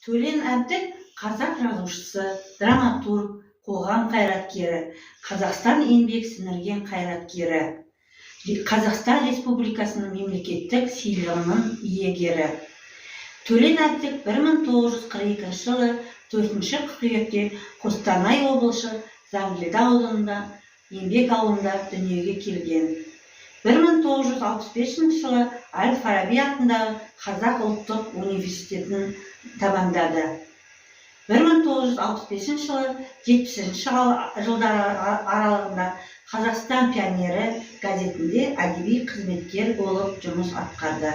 Төлен Әбдік – қазақ жазушысы, драматург, қоғам қайраткері, Қазақстан еңбек сіңірген қайраткері, Қазақстан Республикасының мемлекеттік сыйлығының иегері. Төлен Әбдік 1942 жылы 4 қыркүйекте Қостанай облысы Зангелді ауданында, Еңбек ауылында дүниеге келген. 1965 жылы әл Фараби атындағы Қазақ ұлттық университетін тәмамдады. 1965 жылы 70-жылдар аралығында «Қазақстан пионері» газетінде әдеби қызметкер болып жұмыс атқарды.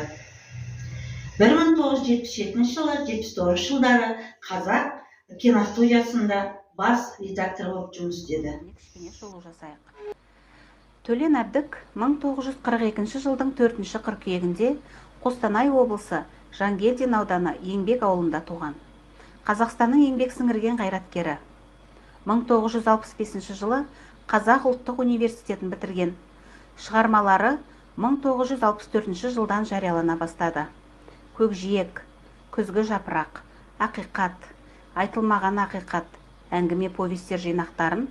1977 жылы, 79 жылдары Қазақ киностудиясында бас редактор болып жұмыс істеді. Кішкене шолу жасайық. Төлен Әбдік 1942 жылдың 4 қыркүйегінде Қостанай облысы Жангелдин ауданы Еңбек ауылында туған. Қазақстанның еңбек сіңірген қайраткері. 1965 жылы Қазақ ұлттық университетін бітірген. Шығармалары 1964 жылдан жариялана бастады. «Көкжиек», «Күзгі жапырақ», «Ақиқат», «Айтылмаған ақиқат» әңгіме, повестер жинақтарын,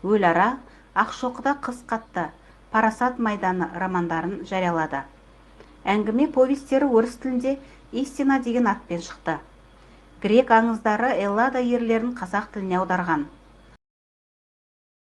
«Өлара», «Ақшоқыда қыс қатты», «Парасат майданы» романдарын жариялады. Әңгіме, повестері орыс тілінде «Истина» деген атпен шықты. Грек аңыздары, Эллада ерлерін қазақ тіліне аударған.